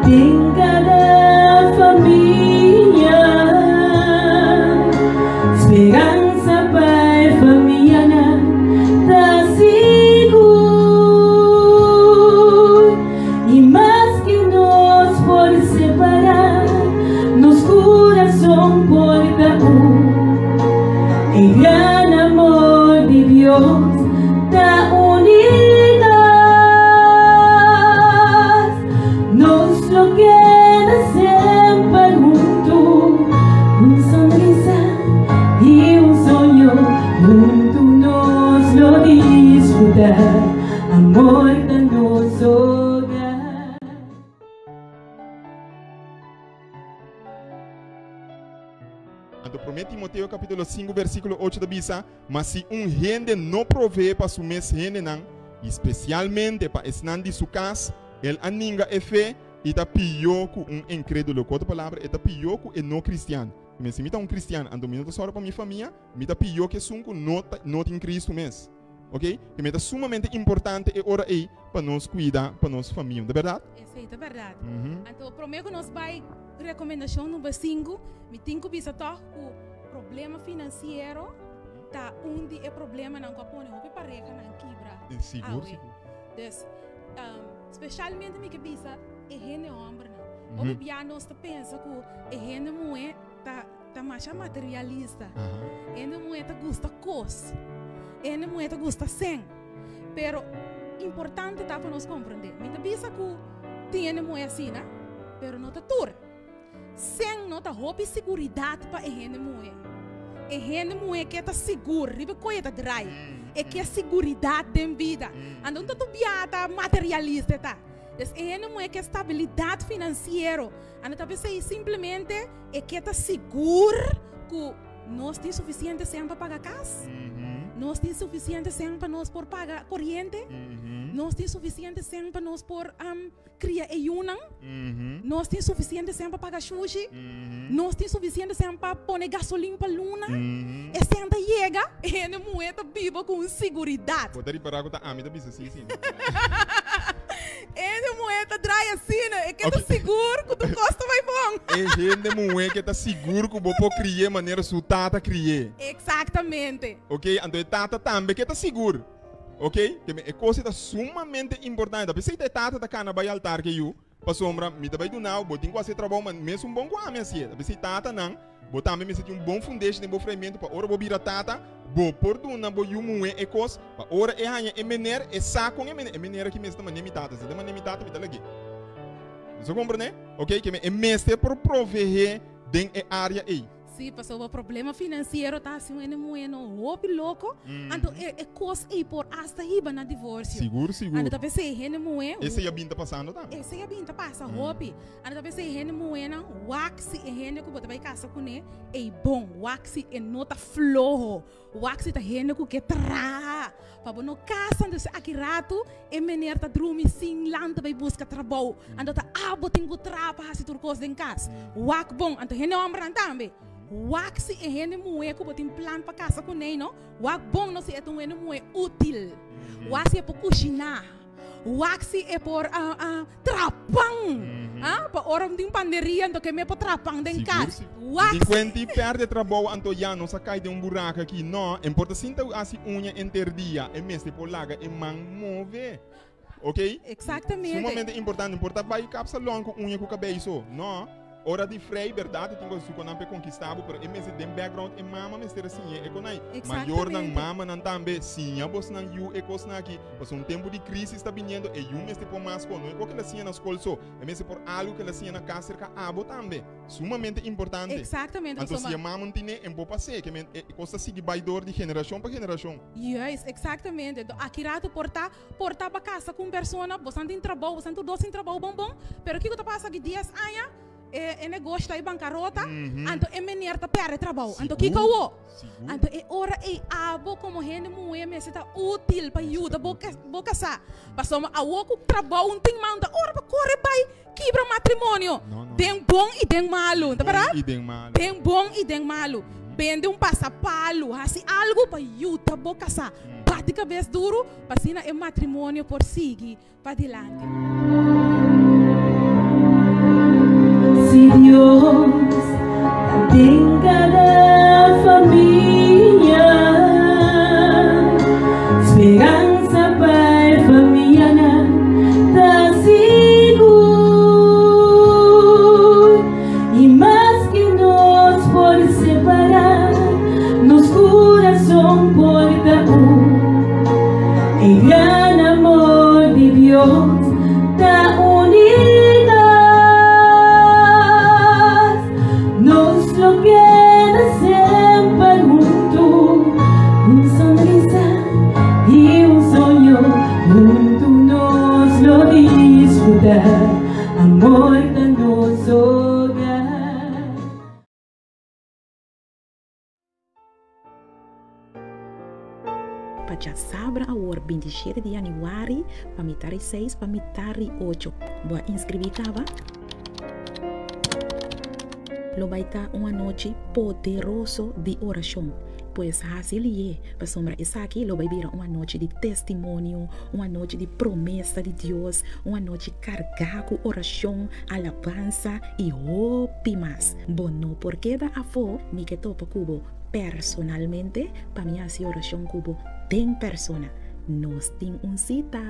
Den kada famia. Speransa pa e famianan ta sigur. I maske nos por separá, nos kurason por ta un. E gran amor di Dios ta uni nos. Nos lo keda semper huntu, un sonrisa i un soño, huntu nos lo disfrutá, amor ta nos hogar. Anto Promé Timoteo capítulo 5 versículo 8 ta bisa, Ma si un hende no proveé pa su mes hendenan, i spesialmente pa esnan di su kas, el a ninga e fe i ta pió ku un inkrédulo. Ku otro palabra, e ta pió ku e no kristian. Kimen, si mi ta un kristian, anto mi no ta sòru pa mi famia, mi ta pió ku esun ku no ta no tin Kristu mes. Ok? Kimen, ta sumamente importante e ora ei pa nos kuida pa nos famia. Ta bèrdat? Esei ta bèrdat. Anto promé ku nos bai rekomendashon number sinku, mi tin ku bisa tòg ku problema finansiero ta un di e problemanan ku a pone hopi parehanan kibra Sigur, awe. sigur. Dus, spesialmente mi ke bisa e hende hòmbernan. Hopi bia nos ta pensa ku e hende muhé ta ta masha materialista. E hende muhé ta gusta kos. E hende muhé ta gusta sèn. Pero importante ta pa nos komprendé. Mi ta bisa ku tin hende muhé asina, pero no ta tur. Sèn no ta hopi siguridat pa e hende muhé. E hende muhé ke ta sigur riba koe e ta drai. E ke siguridat den bida. Anto no ta tur bia ta materialista e ta. Des e hende muhé ke stabilidat finansiero. Anto ta p'esei simplemente e ke ta sigur ku nos tin sufisiente sèn pa paga kas, nos tin sufisiente sèn pa nos por paga koriente, nos tin sufisiente sèn pa nos por Kria e yunan. Nos tin sufisiente sèn pa paga shushi. Nos tin sufisiente sèn pa pone gasolin pa luna. E sèn ta yega, e hende muhé ta biba ku un siguridat. Bo ta ripará ku ta ami ta bisa sí, sí. E hende muhé ta drai asina, e ke ta sigur ku tur kos ta bai bon. E hende muhé ke ta sigur ku bo por kri'é manera su tata kri'é. Eksaktamente. Oke, anto e tata tambe ke ta sigur. Ok, te e kos ei ta sumamente importante. Ta p'esei ta e tata ta kana bai altar ke yu, pasobra mi ta bai duna bo, bo tin ku hasi e trabou, ma mesun bon ku ami hasié. Ta p'esei tatanan, bo tambe mester tin un bon fundeshi den bo freimentu pa ora bo bira tata, bo por duna bo yu muhé e kos, pa ora e haña e mener, e sa kon e mener, e mener aki mester ta manera mi tata, si ta manera mi tata mi ta lag'é. Bo sa komprendé? Ok, ke e mester por proveé den e área ei. Sí, pasobra problema finansiero ta hasi un hende muhé no hopi loko, anto e e kos ei por asta hiba na divorsio. Sigur, sigur. Anto ta p'esei hende muhé. Esei a bin ta pasando tambe. Esei a bin ta pasa hopi. Anto ta p'esei hende muhénan wak si e hende ku bo ta bai kasa kuné ei bon, wak si e no ta floho. Wak si ta hende ku ke traha pa bo no kasa entonces aki ratu e meneer ta drumi sin lanta bai buska trabou anto ta abo tin ku traha pa hasi tur kos den kas wak bon anto hende hombernan tambe wak si e hende muhe ku bo tin plan pa kasa kuné no wak bon no si e ta un hende muhe util wak si e por kushiná. Wak si e por traha pan. Ah, pa ora un tin panderia anto ke me por traha pan den kas. Wak si. Di kuenti perde trabou anto ya nos a kai den un buraka aki. No, en por ta sinta hasi uña enter dia, e mester por laga e man move. Ok? Exactamente. Sumamente importante. No por ta bai kap salon ku uña ku kabei so. No. Ora di frei berdad e tin ku hasi konan p'e konkistá bo, pero e mester den background e mama mester a siñ'é e konai. Mayornan, mamanan tambe, siña bosnan yu e kosnan aki, pasobra un tempu di krisis ta biniendo, e yu mester por mas kon, no e kos ku el a siña na skol so, e mester por algu ku el a siña na kas serka abo tambe. Sumamente importante. Exactamente, Anto si e mama no tine, e bo pas'é, ke men e kos ta sigui bai dor di generashon pa generashon. Juist, exactamente. Anto aki rato por ta Por ta pa casa cu un persona, bosan tin trabou, bosan tur dos tin trabou bon bon, pero kico ta pasa aki dies aña e e negoshi ta e bancarota, anto e meneer ta perde trabou, anto kico awo? Anto e ora ey abo como hende muhe mester ta util pa yuda bo bo casa, pasobra awo cu trabou un tin man ta ora pa core bay kibra matrimonio, den bon y den malu, ta berdad? Den bon y den malu. Bende un pasapalu, hasi algu pa yuda bo kasá. Bati kabes duru pa asina e matrimonio por sigui padilanti. Djasabra awor 27 di yanüari pa mitari seis pa mitari ocho. Bo a inskribí kaba? Lo bai ta un anochi poderoso di orashon. Pues hasi lié, pasobra esaki lo bai bira un anochi di testimonio, un anochi di promesa di Dios, un anochi kargá ku orashon, alabansa i hopi mas. Bo no por keda afó, mi ke topa ku bo personalmente pa mi hasi orashon ku bo den persona. Nos tin un sita!